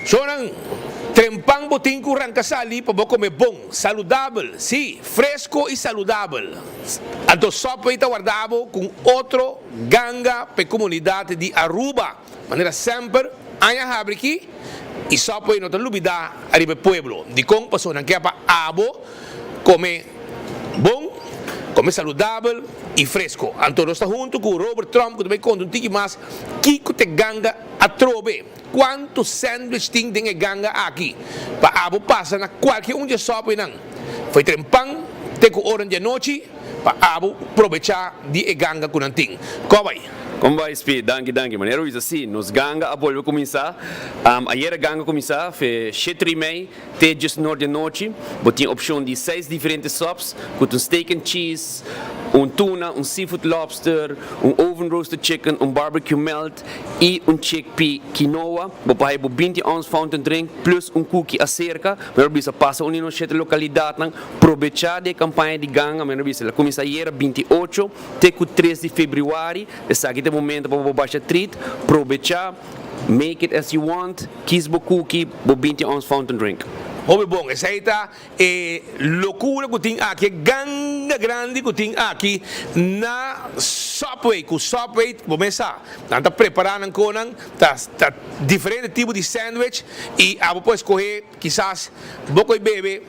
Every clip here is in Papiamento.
Shownan, trempan bo tin ku ranka sali pa bo kome bon, saludabel, sí, fresko i saludabel. Anto Subway ta warda bo ku un otro ganga pa e komunidat di Aruba. Manera semper, aña habri ki i Subway no ta lubidá ariba e pueblo. Dikon? Pasobra nan ke pa abo kome bon, kome saludabel i fresko. Anto nos ta huntu ku Robert Tromp ku ta bai konta un tiki mas kiko ta e ganga atrobe. Kuantu sandwich tin den e ganga aki pa abo pasa na kualke un di e Subwaynan fo'i trempan te ku oran di anochi pa abo probechá di e ganga ku nan tin. Kò bai? Kon bai, Speed? Danki, danki. Manera bo bisa, sí, nos ganga a bolbe kuminsá. Ayera ganga a kuminsá fe shete i mei te djesnor di anochi. Bo tin opshon di seis diferente subs, ku ta un steak and cheese, un tuna, un seafood lobster, un oven roasted chicken, un barbecue melt i un chickpea quinoa. Bo por haya bo binti ounce fountain drink plus un cookie aserka. Mero bisa pasa un di nos shete lokalidatnan, probechá di e kampaña di ganga. Mero bisa el a kuminsá ayera 28 te ku 3 di febrüari. Esaki ta e momento pa bo basha treat, probechá. Make it as you want, kies bo cookie, bo 20 ounce fountain drink. Hopi bon, esei ta e locura cu tin aki, e ganga grandi cu tin aki na Subway. Cu Subway, bo mes sa, nan ta prepara nan conan, ta ta diferente tipo di sandwich y abo por escoge kisas bo coy bebe,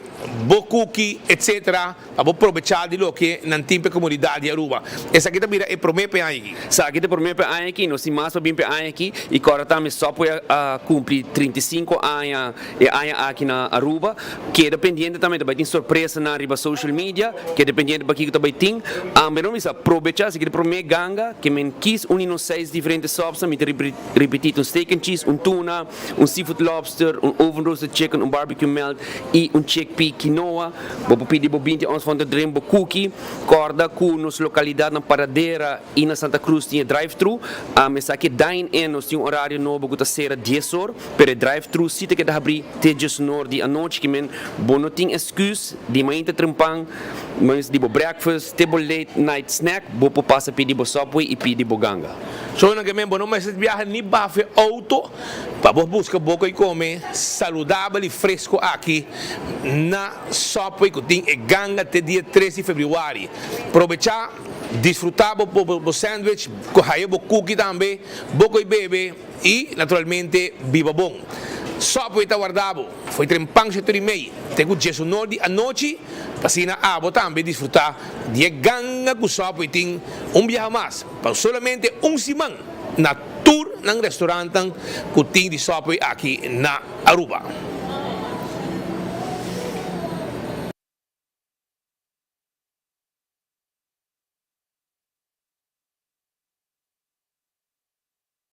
bo cookie, etc. Pa bo probechá di loke nan tin pa e komunidat di Aruba. Esaki ta bira e promé pa e aña aki. Esaki ta e promé pa e aña aki. Nos tin mas pa bin pa e aña aki. I kòrda tambe Subway a kumpli 35 aña e aña aki na Aruba. Keda pendiente tambe, ta bai tin sorpresanan riba social media. Keda pendiente pa kiko ta bai tin. Ambe no bisa probechá, esaki ta e promé ganga ke men kis un di nos seis diferente subsnan. Mi ta ripití, ta un steak and cheese, un tuna, un seafood lobster, un oven roasted chicken, un barbecue melt i un chickpea quinoa. Bo por pidi bo 20 ons fountain drink, bo cookie. Corda cu nos localidad na Paradera y na Santa Cruz tin e drive-thru. Esaki e dine-in, nos tin un horario nobo cu ta cera dies or, pero e drive-thru si ta keda habri te diesunor di anochi. Ki men bo no tin excuse di mainta trempan, mas di bo breakfast te bo late night snack, bo por pasa pidi bo Subway y pidi bo ganga. So nan ke men bo no mester biaha ni bafe auto pa bo busca bo koe come saludabel y fresco aki na Subway cu tin e ganga te dia 3 di februari. Probecha, disfruta bo bo sandwich, haya bo cookie tambe, bo koe bebe y naturalmente biba bon. Subway ta warda bo fo'i trempan shetor y mei te cu diesunor di anochi pa asina abo tambe disfruta di e ganga cu Subway tin un biaha mas. Pa solamente un siman na tur nan restaurantnan cu tin di Subway aki na Aruba.